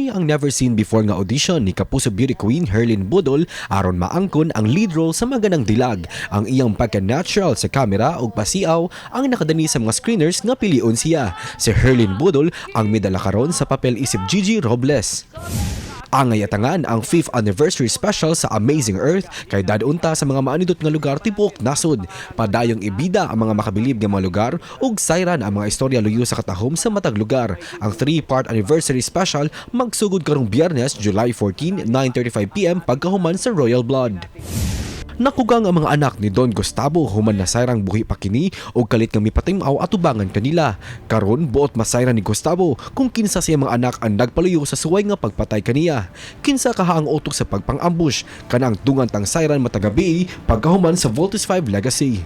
Kini ang never seen before nga audition ni Kapuso Beauty Queen Herlene Budol aron maangkon ang lead role sa Maganang Dilag. Ang iyang pagka-natural sa kamera ug pasiaw ang nakadani sa mga screeners nga pilion siya. Si Herlene Budol ang midala karon sa papel isip Gigi Robles. Angay atangan ang 5th anniversary special sa Amazing Earth kay dad-unta sa mga maanindot nga lugar tibuok nasod. Padayong ibida ang mga makabilib nga mga lugar ug sayran ang mga istorya luyo sa katahom sa matag lugar. Ang 3-part anniversary special magsugod karong Biyernes, July 14, 9:35 PM, pagkahuman sa Royal Blood. Nakugang ang mga anak ni Don Gustavo human nasayrang buhi pa kini og kalit nga mipatim-aw atubangan kanila. Karon, buot masayran ni Gustavo kung kinsa sa iyang mga anak ang nagpaluyo sa suway nga pagpatay kaniya. Kinsa kaha ang utok sa pagpang-ambush? Kanang dungan tang sayran matag gabii pagkahuman sa Voltes 5 Legacy.